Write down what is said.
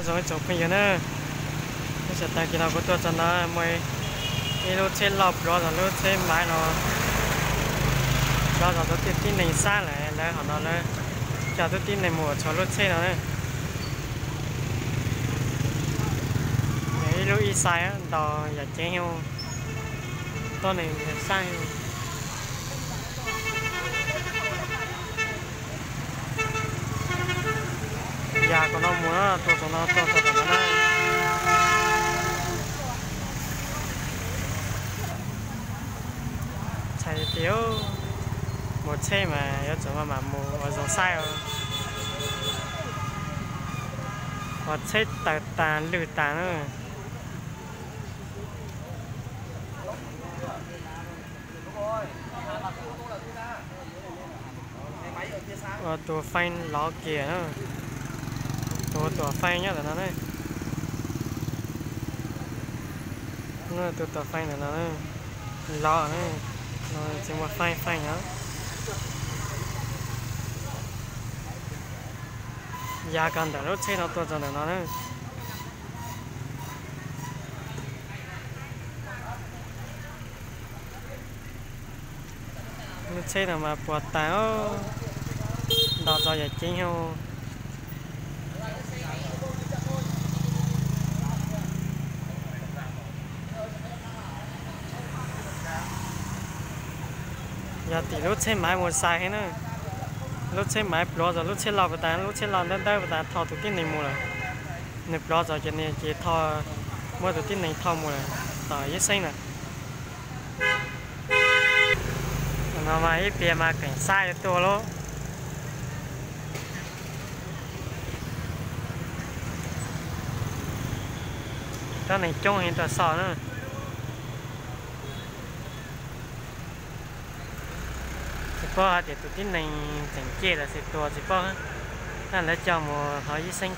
Zoo ib tsoom phooj ywg na, lub sij hawm tag kis no kuv tuaj txog no muaj ib lub tsheb loj pluav zog lub tsheb maiv no, pluav zog rau tib neeg sab lawm, lawv hom no lawv coj tib neeg mus ua tshua lub tsheb no na. Yog ib lub ib xais nto yam ceev, tuab neeg sab. Yam kom no mus na, tuaj txog no tuaj txog tom no na. Txhais tias mus tsheb mas yuav tsum maj mam mus ua zoo saib os. Ua tsheb tawm tas lwj tas na. Ua tus fee lov kiag na. Tus tuam fee nyob ntawm no ne. Tus tuam fee ntawm no lov, tsis muaj fee fee no. Yav koj ntawm lub tsheb no tuaj txog ntawm no na. Lub tsheb no mas puas tas, nto txog yam ceev. Yog tim lub tsheb maiv mus xais heev na. Lub tsheb maiv pluav txog lub tsheb loj puas tas, lub tsheb loj dawb dawb puas tas thauj tus tib neeg mus lawm. Nws pluav txog ces nws ces thauj, muab tus tib neeg thauj mus lawm tom yib xeeb na. No mas ib pliag mas keem xab yuav tuaj lauj. Tuab neeg coob heev tuaj xauj na. Tsis paub hais tias tus tib neeg tseem ciaj los sis tuag tsis paub. Lawv coj mus hauv yib xeeb